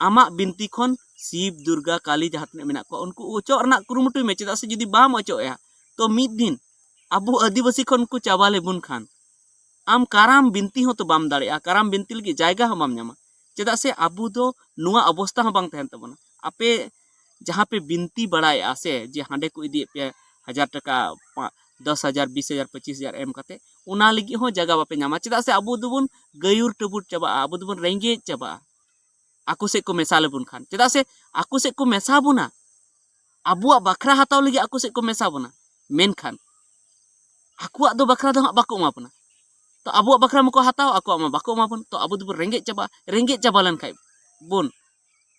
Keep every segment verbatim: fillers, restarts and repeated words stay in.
ᱟᱢᱟᱜ ᱵᱤᱱᱛᱤ ᱠᱷᱚᱱ ᱥᱤᱵ, ᱫᱩᱨᱜᱟ, ᱠᱟᱞᱤ ᱡᱟᱦᱟᱸ ᱛᱤᱱᱟᱹᱜ ᱢᱮᱱᱟᱜ ᱠᱚᱣᱟ, ᱩᱱᱠᱩ ᱚᱪᱚᱜ ᱨᱮᱱᱟᱜ ᱠᱩᱨᱩᱢᱩᱴᱩᱭ ᱢᱮ᱾ ᱪᱮᱫᱟᱜ ᱥᱮ ᱡᱩᱫᱤ ᱵᱟᱢ ᱚᱪᱚᱜ ᱮᱭᱟ, ᱛᱚ ᱢᱤᱫ ᱫᱤᱱ ᱟᱵᱚ ᱟᱹᱫᱤᱵᱟᱹᱥᱤ ᱠᱷᱚᱱ ᱩᱱᱠᱩ ᱪᱟᱵᱟ ᱞᱮᱵᱚᱱ ᱠᱷᱟᱱ, ᱟᱢ ᱠᱟᱨᱟᱢ ᱵᱤᱱᱛᱤ ᱦᱚᱸ ᱛᱚ ᱵᱟᱢ ᱫᱟᱲᱮᱭᱟᱜᱼᱟ, ᱠᱟᱨᱟᱢ ᱵᱤᱱᱛᱤ ᱞᱟᱹᱜᱤᱫ ᱡᱟᱭᱜᱟ ᱦᱚᱸ ᱵᱟᱢ ᱧᱟᱢᱟ᱾ ᱪᱮᱫᱟᱜ ᱥᱮ ᱟᱵᱚ ᱫᱚ ᱱᱚᱣᱟ ᱚᱵᱚᱥᱛᱟ ᱦᱚᱸ ᱵᱟᱝ ᱛᱟᱦᱮᱱ ᱛᱟᱵᱚᱱᱟ᱾ ᱟᱯᱮ ᱡᱟᱦᱟᱸ ᱯᱮ ᱵᱤᱱᱛᱤ ᱵᱟᱲᱟᱭᱮᱫᱼᱟ ᱥᱮ, ᱡᱮ ᱦᱟᱸᱰᱮ ᱠᱚ ᱤᱫᱤᱭᱮᱫ ᱯᱮᱭᱟ ᱦᱟᱡᱟᱨ ᱴᱟᱠᱟ, ᱯᱟ-, ᱫᱚᱥ ᱦᱟᱡᱟᱨ, ᱵᱤᱥ ᱦᱟᱡᱟᱨ, ᱯᱚᱸᱪᱤᱥ ᱦᱟᱡᱟᱨ ᱮᱢ ᱠᱟᱛᱮ, ᱚᱱᱟ ᱞᱟᱹᱜᱤᱫ ᱦᱚᱸ ᱡᱟᱭᱜᱟ ᱵᱟᱯᱮ ᱧᱟᱢᱟ᱾ ᱪᱮᱫᱟᱜ ᱥᱮ ᱟᱵᱚ ᱫᱚᱵᱚᱱ ᱜᱟᱹᱭᱩᱨ ᱴᱟᱹᱵᱩᱨ ᱪᱟᱵᱟᱜᱼᱟ, ᱟᱵᱚ ᱫᱚᱵᱚᱱ ᱨᱮᱸᱜᱮᱡ ᱪᱟᱵᱟᱜᱼᱟ᱾ ᱟᱠᱚ ᱥᱮᱫ ᱠᱚ ᱢᱮᱥᱟ ᱞᱮᱵᱚᱱ ᱠᱷᱟᱱ, ᱪᱮᱫᱟᱜ ᱥᱮ ᱟᱠᱚ ᱥᱮᱫ ᱠᱚ ᱢᱮᱥᱟ ᱵᱚᱱᱟ, ᱟᱵᱚᱣᱟᱜ ᱵᱟᱠᱷᱨᱟ ᱦᱟᱛᱟᱣ ᱞᱟᱹᱜᱤᱫ ᱟᱠᱚ ᱥᱮᱫ ᱠᱚ ᱢᱮᱥᱟ ᱵᱚᱱᱟ, ᱢᱮᱱᱠᱷᱟᱱ ᱟᱠᱚᱣᱟᱜ ᱫᱚ ᱵᱟᱠᱷᱨᱟ ᱫᱚ ᱦᱟᱸᱜ ᱵᱟᱠᱚ ᱮᱢᱟ ᱵᱚᱱᱟ᱾ ᱛᱚ ᱟᱵᱚᱣᱟᱜ ᱵᱟᱠᱷᱨᱟ ᱢᱟᱠᱚ ᱦᱟᱛᱟᱣ, ᱟᱠᱚᱣᱟᱜ ᱢᱟ ᱵᱟᱠᱚ ᱮᱢᱟ ᱵᱚᱱ᱾ ᱛᱚ ᱟᱵᱚ ᱫᱚᱵᱚᱱ ᱨᱮᱸᱜᱮᱡ ᱪᱟᱵᱟᱜᱼᱟ᱾ ᱨᱮᱸᱜᱮᱡ ᱪᱟᱵᱟ ᱞᱮᱱᱠᱷᱟᱡ ᱵᱚᱱ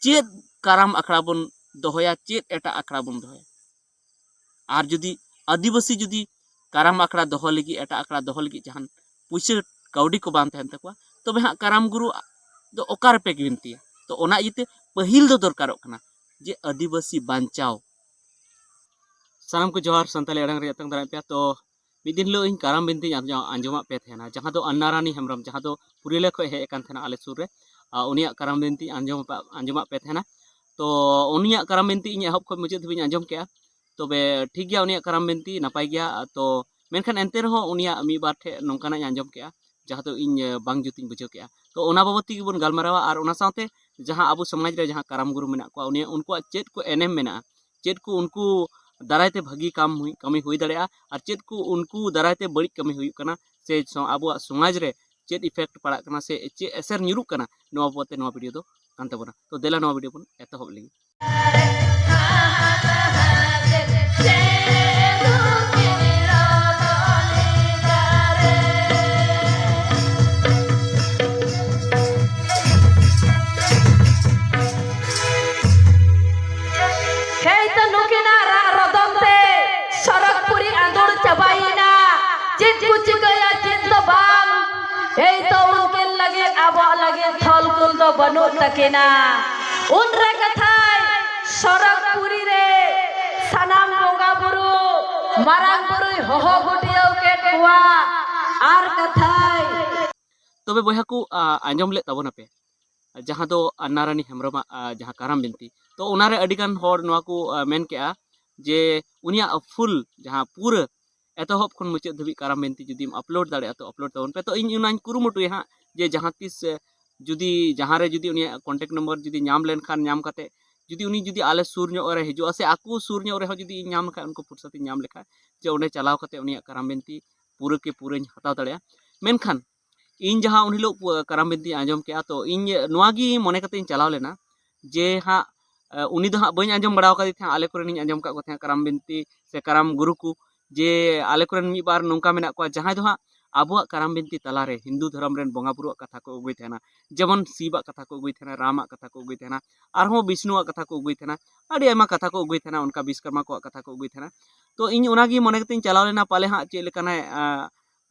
ᱪᱮᱫ ᱠᱟᱨᱟᱢ ᱟᱠᱷᱲᱟ ᱵᱚᱱ ᱫᱚᱦᱚᱭᱟ, ᱪᱮᱫ ᱮᱴᱟᱜ ᱟᱠᱷᱲᱟ ᱵᱚᱱ ᱫᱚᱦᱚᱭᱟ? ᱟᱨ ᱡᱩᱫᱤ ᱟᱹᱫᱤᱵᱟᱹᱥᱤ ᱡᱩᱫᱤ ᱠᱟᱨᱟᱢ ᱟᱠᱷᱲᱟ ᱫᱚᱦᱚ ᱞᱟᱹᱜᱤᱫ, ᱮᱴᱟᱜ ᱟᱠᱷᱲᱟ ᱫᱚᱦᱚ ᱞᱟᱹᱜᱤᱫ ᱡᱟᱦᱟᱱ ᱯᱩᱭᱥᱟᱹ ᱠᱟᱹᱣᱰᱤ ᱠᱚ ᱵᱟᱝ ᱛᱟᱦᱮᱱ ᱛᱟᱠᱚᱣᱟ, ᱛᱚᱵᱮ ᱦᱟᱸᱜ ᱠᱟᱨᱟᱢ ᱜᱩᱨᱩ ᱫᱚ ᱚᱠᱟ ᱨᱮᱯᱮ ᱵᱤᱱᱛᱤᱭᱟ? ᱛᱚ ᱚᱱᱟ ᱤᱭᱟᱹᱛᱮ ᱯᱟᱹᱦᱤᱞ ᱫᱚ ᱫᱚᱨᱠᱟᱨᱚᱜ ᱠᱟᱱᱟ ᱡᱮ ᱟᱹᱫᱤᱵᱟᱹᱥᱤ ᱵᱟᱧᱪᱟᱣ᱾ ᱥᱟᱱᱟᱢ ᱠᱚ ᱡᱚᱦᱟᱨ, ᱥᱟᱱᱛᱟᱲᱤ ᱟᱲᱟᱝ ᱨᱮ ᱟᱛᱟᱝ ᱫᱟᱨᱟᱢ ᱯᱮᱭᱟ᱾ ᱛᱚ ᱢᱤᱫ ᱫᱤᱱ ᱦᱤᱞᱳᱜ ᱤᱧ ᱠᱟᱨᱟᱢ ᱵᱤᱱᱛᱤᱧ ᱟᱸᱡᱚ-, ᱟᱸᱡᱚᱢᱟᱫ ᱯᱮ ᱛᱟᱦᱮᱱᱟ, ᱡᱟᱦᱟᱸ ᱫᱚ ᱟᱱᱱᱟ ᱨᱟᱱᱤ ᱦᱮᱢᱵᱨᱚᱢ, ᱡᱟᱦᱟᱸ ᱫᱚ ᱯᱩᱨᱩᱞᱤᱭᱟᱹ ᱠᱷᱚᱱ ᱦᱮᱡ ᱟᱠᱟᱱ ᱛᱟᱦᱮᱱᱟ ᱟᱞᱮ ᱥᱩᱨ ᱨᱮ᱾ ᱟᱨ ᱩᱱᱤᱭᱟᱜ ᱠᱟᱨᱟᱢ ᱵᱤᱱᱛᱤᱧ ᱟᱸᱡᱚᱢ ᱟᱯᱮ-, ᱟᱸᱡᱚᱢᱟᱫ ᱯᱮ ᱛᱟᱦᱮᱱᱟ᱾ ᱛᱚ ᱩᱱᱤᱭᱟᱜ ᱠᱟᱨᱟᱢ ᱵᱤᱱᱛᱤ ᱤᱧ ᱮᱦᱚᱵ ᱠᱷᱚᱱ ᱢᱩᱪᱟᱹᱫ ᱫᱷᱟᱹᱵᱤᱡ ᱤᱧ ᱟᱸᱡᱚᱢ ᱠᱮᱜᱼᱟ᱾ ᱛᱚᱵᱮ ᱴᱷᱤᱠ ᱜᱮᱭᱟ, ᱩᱱᱤᱭᱟᱜ ᱠᱟᱨᱟᱢ ᱵᱤᱱᱛᱤ ᱱᱟᱯᱟᱭ ᱜᱮᱭᱟ᱾ ᱛᱚ ᱢᱮᱱᱠᱷᱟᱱ ᱮᱱᱛᱮ ᱨᱮᱦᱚᱸ ᱩᱱᱤᱭᱟᱜ ᱢᱤᱫ ᱵᱟᱨ ᱴᱷᱮᱡ ᱱᱚᱝᱠᱟᱱᱟᱜ ᱤᱧ ᱟᱸᱡᱚᱢ ᱠᱮᱜᱼᱟ, ᱡᱟᱦᱟᱸ ᱫᱚ ᱤᱧ, ᱮ, ᱵᱟᱝ ᱡᱩᱛᱤᱧ ᱵᱩᱡᱷᱟᱹᱣ ᱠᱮᱜᱼᱟ᱾ ᱛᱚ ᱚᱱᱟ ᱵᱟᱵᱚᱫ ᱛᱮᱜᱮ ᱵᱚᱱ ᱜᱟᱞᱢᱟᱨᱟᱣᱟ᱾ ᱟᱨ ᱚᱱᱟ ᱥᱟᱶᱛᱮ ᱡᱟᱦᱟᱸ ᱟᱵᱚ ᱥᱚᱢᱟᱡᱽ ᱨᱮ ᱡᱟᱦᱟᱸ ᱠᱟᱨᱟᱢ ᱜᱩᱨᱩ ᱢᱮᱱᱟᱜ ᱠᱚᱣᱟ, ᱩᱱᱤ, ᱩᱱᱠᱩᱣᱟᱜ ᱪᱮᱫ ᱠᱚ ᱮᱱᱮᱢ ᱢᱮᱱᱟᱜᱼᱟ, ᱪᱮᱫ ᱠᱚ ᱩᱱᱠᱩ ᱫᱟᱨᱟᱭ ᱛᱮ ᱵᱷᱟᱹᱜᱤ ᱠᱟᱢ ᱦᱩᱭ, ᱠᱟᱹᱢᱤ ᱦᱩᱭ ᱫᱟᱲᱮᱭᱟᱜᱼᱟ, ᱟᱨ ᱪᱮᱫ ᱠᱚ ᱩᱱᱠᱩ ᱫᱟᱨᱟᱭ ᱛᱮ ᱵᱟᱹᱲᱤᱡ ᱠᱟᱹᱢᱤ ᱦᱩᱭᱩᱜ ᱠᱟᱱᱟ, ᱥᱮ ᱥᱚ-, ᱟᱵᱚᱣᱟᱜ ᱥᱚᱢᱟᱡᱽ ᱨᱮ ᱪᱮᱫ effect ᱯᱟᱲᱟᱜ ᱠᱟᱱᱟ ᱥᱮ ᱪᱮᱫ ᱮᱥᱮᱨ ᱧᱩᱨᱩᱜ ᱠᱟᱱᱟ, ᱱᱚᱣᱟ ᱵᱟᱵᱚᱫ ᱛᱮ ᱱᱚᱣᱟ video ᱫᱚ ᱠᱟᱱ ᱛᱟᱵᱚᱱᱟ᱾ ᱛᱚ ᱫᱮᱞᱟ ᱱᱚᱣᱟ video ᱵᱚᱱ ᱮᱛᱚᱦᱚᱵ ᱞᱮᱜᱮ᱾ ᱦᱮᱸ ᱛᱚ, ᱱᱩᱠᱤᱱᱟᱜ ᱨᱟᱜ ᱨᱚᱫᱚᱱ ᱛᱮ ᱥᱚᱨᱚᱜᱽᱯᱩᱨᱤ ᱟᱸᱫᱳᱲ ᱪᱟᱵᱟᱭᱮᱱᱟ᱾ ᱪᱮᱫ ᱠᱚ ᱪᱤᱠᱟᱹᱭᱟ ᱪᱮᱫ ᱫᱚ ᱵᱟᱝ᱾ ᱮᱭ ᱛᱚ, ᱩᱱᱠᱤᱱ ᱞᱟᱹᱜᱤᱫ, ᱟᱵᱚᱣᱟᱜ ᱞᱟᱹᱜᱤᱫ ᱛᱷᱚᱞ ᱠᱩᱞ ᱫᱚ ᱵᱟᱹᱱᱩᱜ ᱛᱟᱹᱠᱤᱱᱟ᱾ ᱩᱱᱨᱮ ᱠᱟᱛᱷᱟᱭ ᱥᱚᱨᱚᱜᱽᱯᱩᱨᱤ ᱨᱮ ᱥᱟᱱᱟᱢ ᱵᱚᱸᱜᱟ ᱵᱩᱨᱩ, ᱢᱟᱨᱟᱝ ᱵᱩᱨᱩᱭ ᱦᱚᱦᱚ ᱜᱩᱴᱭᱟᱹᱣ ᱠᱮᱫ ᱠᱚᱣᱟ᱾ ᱟᱨ ᱠᱟᱛᱷᱟᱭ ᱛᱚᱵᱮ ᱵᱚᱭᱦᱟ ᱠᱚ, ᱟ, ᱟᱸᱡᱚᱢ ᱞᱮᱫ ᱛᱟᱵᱚᱱᱟᱯᱮ, ᱡᱟᱦᱟᱸ ᱫᱚ ᱟᱱᱱᱟᱨᱟᱱᱤ ᱦᱮᱢᱵᱨᱚᱢᱟᱜ ᱡᱟᱦᱟᱸ ᱠᱟᱨᱟᱢ ᱵᱤᱱᱛᱤ, ᱛᱚ ᱚᱱᱟᱨᱮ ᱟᱹᱰᱤᱜᱟᱱ ᱦᱚᱲ ᱱᱚᱣᱟ ᱠᱚ ᱢᱮᱱ ᱠᱮᱜᱼᱟ ᱡᱮ ᱩᱱᱤᱭᱟᱜ ᱯᱷᱩᱞ ᱡᱟᱦᱟᱸ ᱯᱩᱨᱟᱹ ᱮᱛᱚᱦᱚᱵ ᱠᱷᱚᱱ ᱢᱩᱪᱟᱹᱫ ᱫᱷᱟᱹᱵᱤᱡ ᱠᱟᱨᱟᱢ ᱵᱤᱱᱛᱤ ᱡᱩᱫᱤᱢ ᱟᱯᱞᱳᱰ ᱫᱟᱲᱮᱭᱟᱜᱼᱟ ᱛᱚ ᱟᱯᱞᱳᱰ ᱛᱟᱵᱚᱱ ᱯᱮ᱾ ᱛᱚ ᱤᱧ ᱚᱱᱟᱧ ᱠᱩᱨᱩᱢᱩᱴᱩᱭᱟ ᱦᱟᱸᱜ ᱡᱮ ᱡᱟᱦᱟᱸ ᱛᱤᱥ ᱡᱩᱫᱤ ᱡᱟᱦᱟᱸ ᱨᱮ ᱡᱩᱫᱤ ᱩᱱᱤᱭᱟᱜ ᱠᱚᱱᱴᱮᱠᱴ ᱱᱚᱢᱵᱚᱨ ᱡᱩᱫᱤ ᱧᱟᱢ ᱞᱮᱱᱠᱷᱟᱱ, ᱧᱟᱢ ᱠᱟᱛᱮ ᱡᱩᱫᱤ ᱩᱱᱤ ᱡᱩᱫᱤ ᱟᱞᱮ ᱥᱩᱨ ᱧᱚᱜ ᱨᱮ ᱦᱤᱡᱩᱜᱼᱟ ᱥᱮ ᱟᱠᱚ ᱥᱩᱨ ᱧᱚᱜ ᱨᱮᱦᱚᱸ ᱡᱩᱫᱤ ᱤᱧ ᱧᱟᱢ ᱞᱮᱠᱷᱟᱱ, ᱩᱱᱠᱩ ᱯᱷᱩᱨᱥᱟᱛ ᱤᱧ ᱧᱟᱢ ᱞᱮᱠᱷᱟᱱ ᱡᱮ ᱚᱸᱰᱮ ᱪᱟᱞᱟᱣ ᱠᱟᱛᱮ ᱩᱱᱤᱭᱟᱜ ᱠᱟᱨᱟᱢ ᱵᱤᱱᱛᱤ ᱯᱩᱨᱟᱹ ᱠᱮ ᱯᱩᱨᱟᱹᱧ ᱦᱟᱛᱟᱣ ᱫᱟᱲᱮᱭᱟᱜᱼᱟ᱾ ᱢᱮᱱᱠᱷᱟᱱ ᱤᱧ ᱡᱟᱦᱟᱸ ᱩᱱ ᱦᱤᱞᱳᱜ ᱠᱟᱨᱟᱢ ᱵᱤᱱᱛᱤᱧ ᱟᱸᱡᱚᱢ ᱠᱮᱜᱼᱟ, ᱛᱚ ᱤᱧ ᱱᱚᱣᱟ ᱜᱮ ᱢᱚᱱᱮ ᱠᱟᱛᱮ ᱤᱧ ᱪᱟᱞᱟᱣ ᱞᱮᱱᱟ ᱡᱮ ᱦᱟᱸᱜ ᱩᱱᱤ ᱫᱚ ᱦᱟᱸᱜ ᱵᱟᱹᱧ ᱟᱸᱡᱚᱢ ᱵᱟᱲᱟ ᱟᱠᱟᱫᱮ ᱛᱟᱦᱮᱸᱫ᱾ ᱟᱞᱮ ᱠᱚᱨᱮᱱᱤᱧ ᱟᱸᱡᱚᱢ ᱟᱠᱟᱫ ᱠᱚ ᱛᱟᱦᱮᱸᱫ ᱠᱟᱨᱟᱢ ᱵᱤᱱᱛᱤ ᱥᱮ ᱠᱟᱨᱟᱢ ᱜᱩᱨᱩ ᱠᱚ, ᱡᱮ ᱟᱞᱮ ᱠᱚᱨᱮᱱ ᱢᱤᱫ ᱵᱟᱨ ᱱᱚᱝᱠᱟ ᱢᱮᱱᱟᱜ ᱠᱚᱣᱟ ᱡᱟᱦᱟᱸᱭ ᱫᱚ ᱦᱟᱸᱜ ᱟᱵᱚᱣᱟᱜ ᱠᱟᱨᱟᱢ ᱵᱤᱱᱛᱤ ᱛᱟᱞᱟᱨᱮ ᱦᱤᱱᱫᱩ ᱫᱷᱚᱨᱚᱢ ᱨᱮᱱ ᱵᱚᱸᱜᱟ ᱵᱩᱨᱩᱣᱟᱜ ᱠᱟᱛᱷᱟ ᱠᱚ ᱟᱹᱜᱩᱭ ᱛᱟᱦᱮᱱᱟ, ᱡᱮᱢᱚᱱ ᱥᱤᱵᱟᱜ ᱠᱟᱛᱷᱟ ᱠᱚ ᱟᱹᱜᱩᱭ ᱛᱟᱦᱮᱱᱟ, ᱨᱟᱢᱟᱜ ᱠᱟᱛᱷᱟ ᱠᱚ ᱟᱹᱜᱩᱭ ᱛᱟᱦᱮᱱᱟ, ᱟᱨᱦᱚᱸ ᱵᱤᱥᱱᱩᱣᱟᱜ ᱠᱟᱛᱷᱟ ᱠᱚ ᱟᱹᱜᱩᱭ ᱛᱟᱦᱮᱱᱟ, ᱟᱹᱰᱤ ᱟᱭᱢᱟ ᱠᱟᱛᱷᱟ ᱠᱚ ᱟᱹᱜᱩᱭ ᱛᱟᱦᱮᱱᱟ, ᱚᱱᱠᱟ ᱵᱤᱥᱠᱚᱨᱢᱟ ᱠᱚᱣᱟᱜ ᱠᱟᱛᱷᱟ ᱠᱚ ᱟᱹᱜᱩᱭ ᱛᱟᱦᱮᱱᱟ᱾ ᱛᱚ ᱤᱧ ᱚᱱᱟᱜᱮ ᱢᱚᱱᱮ ᱠᱟᱛᱮᱧ ᱪᱟᱞᱟᱣ ᱞᱮᱱᱟ, ᱯᱟᱞᱮ ᱦᱟᱸᱜ ᱪᱮᱫ ᱞᱮᱠᱟᱱᱟᱭ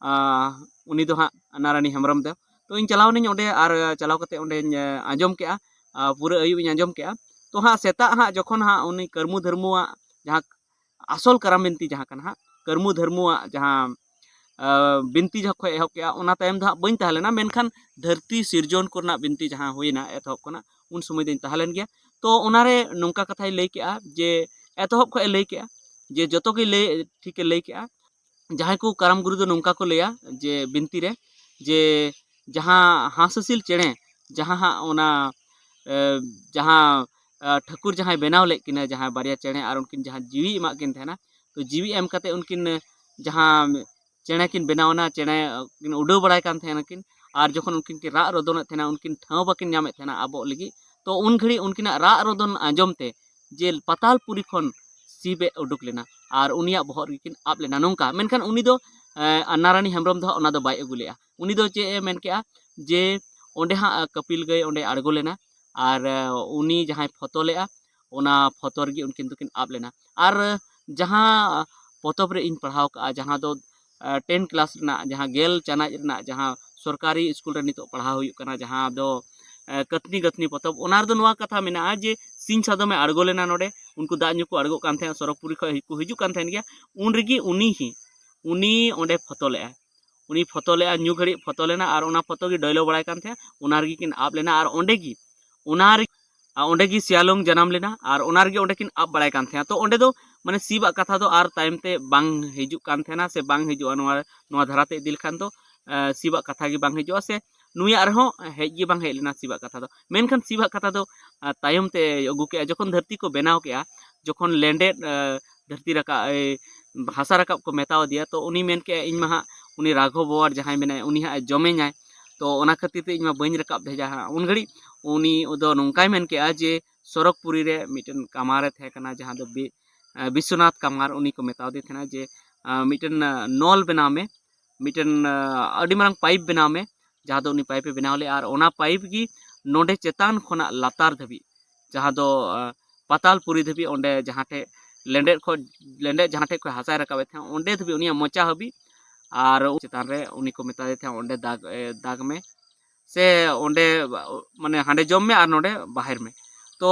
ᱩᱱᱤ ᱫᱚ ᱦᱟᱸᱜ ᱱᱟᱨᱟᱱᱤ ᱦᱮᱢᱵᱨᱚᱢ ᱫᱚ᱾ ᱛᱚ ᱤᱧ ᱪᱟᱞᱟᱣ ᱮᱱᱟᱹᱧ ᱚᱸᱰᱮ, ᱟᱨ ᱪᱟᱞᱟᱣ ᱠᱟᱛᱮ ᱚᱸᱰᱮᱧ ᱟᱸᱡᱚᱢ ᱠᱮᱜᱼᱟ, ᱯᱩᱨᱟᱹ ᱟᱹᱭᱩᱵ ᱤᱧ ᱟᱸᱡᱚᱢ ᱠᱮᱜᱼᱟ᱾ ᱛᱚ ᱦᱟᱸᱜ ᱥᱮᱛᱟᱜ ᱦᱟᱸᱜ ᱡᱚᱠᱷᱚᱱ ᱦᱟᱸᱜ ᱩᱱᱤ ᱠᱟᱹᱨᱢᱩ ᱫᱷᱟᱹᱨᱢᱩᱣᱟᱜ ᱡᱟᱦᱟᱸ ᱟᱥᱚᱞ ᱠᱟᱨᱟᱢ ᱵᱤᱱᱛᱤ ᱡᱟᱦᱟᱸ ᱠᱟᱱᱟ ᱦᱟᱸᱜ, ᱠᱟᱹᱨᱢᱩ ᱫᱷᱟᱹᱨᱢᱩᱣᱟᱜ ᱡᱟᱦᱟᱸ ᱵᱤᱱᱛᱤ ᱡᱚᱠᱷᱚᱱ ᱮᱦᱚᱵ ᱠᱮᱜᱼᱟ, ᱚᱱᱟ ᱛᱟᱭᱚᱢ ᱫᱚ ᱦᱟᱸᱜ ᱵᱟᱹᱧ ᱛᱟᱦᱮᱸ ᱞᱮᱱᱟ, ᱢᱮᱱᱠᱷᱟᱱ ᱫᱷᱟᱹᱨᱛᱤ ᱥᱤᱨᱡᱚᱱ ᱠᱚᱨᱮᱱᱟᱜ ᱵᱤᱱᱛᱤ ᱡᱟᱦᱟᱸ ᱦᱩᱭᱱᱟ ᱮᱛᱚᱦᱚᱵ ᱠᱷᱚᱱᱟᱜ, ᱩᱱ ᱥᱚᱢᱚᱭ ᱫᱚᱧ ᱛᱟᱦᱮᱸ ᱞᱮᱱ ᱜᱮᱭᱟ᱾ ᱛᱚ ᱚᱱᱟᱨᱮ ᱱᱚᱝᱠᱟ ᱠᱟᱛᱷᱟᱭ ᱞᱟᱹᱭ ᱠᱮᱜᱼᱟ ᱡᱮ ᱮᱛᱚᱦᱚᱵ ᱠᱷᱚᱱ ᱮ ᱞᱟᱹᱭ ᱠᱮᱜᱼᱟ ᱡᱮ ᱡᱚᱛᱚ ᱜᱮ ᱞᱟᱹᱭ ᱴᱷᱤᱠ ᱮ ᱞᱟᱹᱭ ᱠᱮᱜᱼᱟ᱾ ᱡᱟᱦᱟᱸᱭ ᱠᱚ ᱠᱟᱨᱟᱢ ᱜᱩᱨᱩ ᱫᱚ ᱱᱚᱝᱠᱟ ᱠᱚ ᱞᱟᱹᱭᱟ ᱡᱮ ᱵᱤᱱᱛᱤ ᱨᱮ ᱡᱮ ᱡᱟᱦᱟᱸ ᱦᱟᱸᱥ ᱦᱟᱹᱥᱤᱞ ᱪᱮᱬᱮ ᱡᱟᱦᱟᱸ ᱦᱟᱸᱜ ᱚᱱᱟ ᱡᱟᱦᱟᱸ ᱴᱷᱟᱹᱠᱩᱨ ᱡᱟᱦᱟᱸᱭ ᱵᱮᱱᱟᱣ ᱞᱮᱫ ᱠᱤᱱᱟ ᱡᱟᱦᱟᱸ ᱵᱟᱨᱭᱟ ᱪᱮᱬᱮ ᱟᱨ ᱩᱱᱠᱤᱱ ᱡᱟᱦᱟᱸ ᱡᱤᱣᱤ ᱮᱢᱟᱜ ᱠᱤᱱ ᱛᱟᱦᱮᱱᱟ, ᱛᱚ ᱡᱤᱣᱤ ᱮᱢ ᱠᱟᱛᱮ ᱩᱱᱠᱤᱱ ᱡᱟᱦᱟᱸ ᱪᱮᱬᱮ ᱠᱤᱱ ᱵᱮᱱᱟᱣ ᱮᱱᱟ, ᱪᱮᱬᱮ ᱠᱤᱱ ᱩᱰᱟᱹᱣ ᱵᱟᱲᱟᱭ ᱠᱟᱱ ᱛᱟᱦᱮᱱᱟ ᱠᱤᱱ, ᱟᱨ ᱡᱚᱠᱷᱚᱱ ᱩᱱᱠᱤᱱ ᱠᱤᱱ ᱨᱟᱜ ᱨᱚᱫᱚᱱᱮᱫ ᱛᱟᱦᱮᱱᱟ ᱩᱱᱠᱤᱱ ᱴᱷᱟᱶ ᱵᱟᱹᱠᱤᱱ ᱧᱟᱢᱮᱫ ᱛᱟᱦᱮᱱᱟ ᱟᱵᱚᱜ ᱞᱟᱹᱜᱤᱫ, ᱛᱚ ᱩᱱ ᱜᱷᱟᱹᱲᱤᱡ ᱩᱱᱠᱤᱱᱟᱜ ᱨᱟᱜ ᱨᱚᱫᱚᱱ ᱟᱸᱡᱚᱢ ᱛᱮ ᱡᱮ ᱯᱟᱛᱟᱞ ᱯᱩᱨᱤ ᱠᱷᱚᱱ ᱥᱤᱵ ᱮ ᱩᱰᱩᱠ ᱞᱮᱱᱟ ᱟᱨ ᱩᱱᱤᱭᱟᱜ ᱵᱚᱦᱚᱜ ᱨᱮᱜᱮ ᱠᱤᱱ ᱟᱵ ᱞᱮᱱᱟ᱾ ᱱᱚᱝᱠᱟ ᱢᱮᱱᱠᱷᱟᱱ ᱩᱱᱤ ᱫᱚ ᱱᱟᱨᱟᱱᱤ ᱦᱮᱢᱵᱨᱚᱢ ᱫᱚ ᱦᱟᱸᱜ ᱚᱱᱟ ᱫᱚ ᱵᱟᱭ ᱟᱹᱜᱩ ᱞᱮᱜᱼᱟ᱾ ᱩᱱᱤ ᱫᱚ ᱪᱮᱫ ᱮ ᱢᱮᱱ ᱠᱮᱜᱼᱟ ᱡᱮ ᱚᱸᱰᱮ ᱦᱟᱸᱜ ᱠᱟᱹᱯᱤᱞ ᱜᱟᱹᱭ ᱚᱸᱰᱮ ᱟᱬᱜᱚ ᱞᱮᱱᱟ ᱟᱨ ᱩᱱᱤ ᱡᱟᱦᱟᱸᱭ ᱯᱷᱚᱛᱚ ᱞᱮᱜᱼᱟ ᱚᱱᱟ ᱯᱷᱚᱛᱚ ᱨᱮᱜᱮ ᱩᱱᱠᱤᱱ ᱫᱚᱠᱤᱱ ᱟᱵ ᱞᱮᱱᱟ᱾ ᱟᱨ ᱡᱟᱦᱟᱸ ᱯᱚᱛᱚᱵ ᱨᱮ ᱤᱧ ᱯᱟᱲᱦᱟᱣ ᱠᱟᱜᱼᱟ, ᱡᱟᱦᱟᱸ ᱫᱚ ᱴᱮᱱ ᱠᱞᱟᱥ ᱨᱮᱱᱟᱜ ᱡᱟᱦᱟᱸ ᱜᱮᱞ ᱪᱟᱱᱟᱪ ᱨᱮᱱᱟᱜ ᱡᱟᱦᱟᱸ ᱥᱚᱨᱠᱟᱨᱤ ᱥᱠᱩᱞ ᱨᱮ ᱱᱤᱛᱚᱜ ᱯᱟᱲᱦᱟᱣ ᱦᱩᱭᱩᱜ ᱠᱟᱱᱟ, ᱡᱟᱦᱟᱸ ᱫᱚ ᱠᱟᱹᱛᱷᱱᱤ ᱜᱟᱹᱛᱷᱱᱤ ᱯᱚᱛᱚᱵ, ᱚᱱᱟ ᱨᱮᱫᱚ ᱱᱚᱣᱟ ᱠᱟᱛᱷᱟ ᱢᱮᱱᱟᱜᱼᱟ ᱡᱮ ᱥᱤᱧ ᱥᱟᱫᱚᱢᱮ ᱟᱬᱜᱚ ᱞᱮᱱᱟ ᱱᱚᱰᱮ, ᱩᱱᱠᱩ ᱫᱟᱜ ᱧᱩ ᱠᱚ ᱟᱬᱜᱚᱜ ᱠᱟᱱ ᱛᱟᱦᱮᱸᱫ, ᱥᱚᱨᱚᱜᱽᱯᱩᱨᱤ ᱠᱷᱚᱱ ᱠᱚ ᱦᱤᱡᱩᱜ ᱠᱟᱱ ᱛᱟᱦᱮᱸᱫ ᱜᱮᱭᱟ, ᱩᱱ ᱨᱮᱜᱮ ᱩᱱᱤ ᱦᱤ ᱩᱱᱤ ᱚᱸᱰᱮ ᱯᱷᱚᱛᱚ ᱞᱮᱜᱼᱟᱭ᱾ ᱩᱱᱤ ᱯᱷᱳᱛᱳ ᱞᱮᱫᱼᱟ, ᱧᱩ ᱜᱷᱟᱹᱲᱤᱡ ᱯᱷᱳᱛᱳ ᱞᱮᱱᱟ ᱟᱨ ᱚᱱᱟ ᱯᱷᱳᱛᱳ ᱜᱮ ᱰᱚᱭᱞᱚ ᱵᱟᱲᱟᱭ ᱠᱟᱱ ᱛᱟᱦᱮᱸᱫ᱾ ᱚᱱᱟ ᱨᱮᱜᱮ ᱠᱤᱱ ᱟᱵ ᱞᱮᱱᱟ ᱟᱨ ᱚᱸᱰᱮ ᱜᱮ ᱚᱱᱟ ᱨᱮ ᱟᱨ ᱚᱸᱰᱮ ᱜᱮ ᱥᱤᱭᱟᱞᱚᱝ ᱡᱟᱱᱟᱢ ᱞᱮᱱᱟ ᱟᱨ ᱚᱱᱟ ᱨᱮᱜᱮ ᱚᱸᱰᱮ ᱠᱤᱱ ᱟᱵ ᱵᱟᱲᱟᱭ ᱠᱟᱱ ᱛᱟᱦᱮᱸᱫ᱾ ᱛᱚ ᱚᱸᱰᱮ ᱫᱚ ᱢᱟᱱᱮ ᱥᱤᱵᱟᱜ ᱠᱟᱛᱷᱟ ᱫᱚ ᱟᱨ ᱛᱟᱭᱚᱢ ᱛᱮ ᱵᱟᱝ ᱦᱤᱡᱩᱜ ᱠᱟᱱ ᱛᱟᱦᱮᱱᱟ ᱥᱮ ᱵᱟᱝ ᱦᱤᱡᱩᱜᱼᱟ, ᱱᱚᱣᱟ ᱱᱚᱣᱟ ᱫᱷᱟᱨᱟ ᱛᱮ ᱤᱫᱤ ᱞᱮᱠᱷᱟᱱ ᱫᱚ ᱥᱤᱵᱟᱜ ᱠᱟᱛᱷᱟ ᱜᱮ ᱵᱟᱝ ᱦᱤᱡᱩᱜᱼᱟ ᱥᱮ ᱱᱩᱭᱟᱜ ᱨᱮᱦᱚᱸ ᱦᱮᱡ ᱜᱮ ᱵᱟᱝ ᱦᱮᱡ ᱞᱮᱱᱟ ᱥᱤᱵᱟᱜ ᱠᱟᱛᱷᱟ ᱫᱚ᱾ ᱢᱮᱱᱠᱷᱟᱱ ᱥᱤᱵᱟᱜ ᱠᱟᱛᱷᱟ ᱫᱚ ᱛᱟᱭᱚᱢ ᱛᱮ ᱟᱹᱜᱩ ᱠᱮᱜᱼᱟ, ᱡᱚᱠᱷᱚᱱ ᱫᱷᱟᱹᱨᱛᱤ ᱠᱚ ᱵᱮᱱᱟᱣ ᱠᱮᱜᱼᱟ, ᱡᱚᱠᱷᱚᱱ ᱞᱮᱸᱰᱮᱫ ᱫᱷᱟᱹᱨᱛᱤ ᱨᱟᱠᱟᱵ ᱦᱟᱥᱟ ᱨᱟᱠᱟᱵ ᱠᱚ ᱢᱮᱛᱟᱣ ᱫᱮᱭᱟ, ᱛᱚ ᱩᱱᱤ ᱢᱮᱱ ᱠᱮᱜᱼᱟ, ᱤᱧ ᱢᱟ ᱦᱟᱸᱜ ᱩᱱᱤ ᱨᱟᱜᱷᱚᱵᱚᱨ ᱡᱟᱦᱟᱸᱭ ᱢᱮᱱᱟᱭ ᱩᱱᱤ ᱦᱟᱸᱜ ᱮ ᱡᱚᱢᱮᱧᱟᱭ, ᱛᱚ ᱚᱱᱟ ᱠᱷᱟᱹᱛᱤᱨ ᱛᱮ ᱤᱧ ᱢᱟ ᱵᱟᱹᱧ ᱨᱟᱠᱟᱵ ᱵᱷᱮᱡᱟ ᱦᱟᱸᱜ᱾ ᱩᱱ ᱜᱷᱟᱹᱲᱤᱡ ᱩᱱᱤ ᱫᱚ ᱱᱚᱝᱠᱟᱭ ᱢᱮᱱ ᱠᱮᱜᱼᱟ ᱡᱮ ᱥᱚᱨᱚᱜᱽᱯᱩᱨᱤ ᱨᱮ ᱢᱤᱫᱴᱮᱱ ᱠᱟᱢᱟᱨᱮ ᱛᱟᱦᱮᱸ ᱠᱟᱱᱟ ᱡᱟᱦᱟᱸ ᱫᱚ ᱵᱤ- ᱵᱤᱥᱥᱚᱱᱟᱛᱷ ᱠᱟᱢᱟᱨ, ᱩᱱᱤ ᱠᱚ ᱢᱮᱛᱟᱣ ᱫᱮ ᱛᱟᱦᱮᱱᱟ ᱡᱮ ᱢᱤᱫᱴᱮᱱ ᱱᱚᱞ ᱵᱮᱱᱟᱣ ᱢᱮ, ᱢᱤᱫᱴᱮᱱ ᱟᱹᱰᱤ ᱢᱟᱨᱟᱝ ᱯᱟᱭᱤᱯ ᱵᱮᱱᱟᱣ ᱢᱮ, ᱡᱟᱦᱟᱸ ᱫᱚ ᱩᱱᱤ ᱯᱟᱭᱤᱯᱮ ᱵᱮᱱᱟᱣ ᱞᱮᱫᱼᱟ ᱟᱨ ᱚᱱᱟ ᱯᱟᱭᱤᱯ ᱜᱮ ᱱᱚᱰᱮ ᱪᱮᱛᱟᱱ ᱠᱷᱚᱱᱟᱜ ᱞᱟᱛᱟᱨ ᱫᱷᱟᱹᱵᱤᱡ, ᱡᱟᱦᱟᱸ ᱫᱚ ᱯᱟᱛᱟᱞ ᱯᱩᱨᱤ ᱫᱷᱟᱹᱵᱤᱡ, ᱚᱸᱰᱮ ᱡᱟᱦᱟᱸ ᱴᱷᱮᱡ ᱞᱮᱸᱰᱮᱫ ᱠᱷᱚᱡ ᱞᱮᱸᱰᱮᱫ ᱡᱟᱦᱟᱸ ᱴᱷᱮᱡ ᱠᱷᱚᱡ ᱦᱟᱥᱟᱭ ᱨᱟᱠᱟᱵᱮᱫ ᱛᱟᱦᱮᱸᱫ ᱚᱸᱰᱮ ᱫᱷᱟᱹᱵᱤᱡ ᱩᱱᱤᱭᱟᱜ ᱢᱚᱪᱟ ᱦᱟᱹᱵᱤᱡ ᱟᱨ ᱪᱮᱛᱟᱱ ᱨᱮ ᱩᱱᱤ ᱠᱚ ᱢᱮᱛᱟᱫᱮ ᱛᱟᱦᱮᱸᱫ ᱚᱸᱰᱮ ᱫᱟᱜᱽ ᱫᱟᱜᱽ ᱢᱮ ᱥᱮ ᱚᱸᱰᱮ ᱢᱟᱱᱮ ᱦᱟᱸᱰᱮ ᱡᱚᱢ ᱢᱮ ᱟᱨ ᱱᱚᱰᱮ ᱵᱟᱦᱮᱨ ᱢᱮ᱾ ᱛᱚ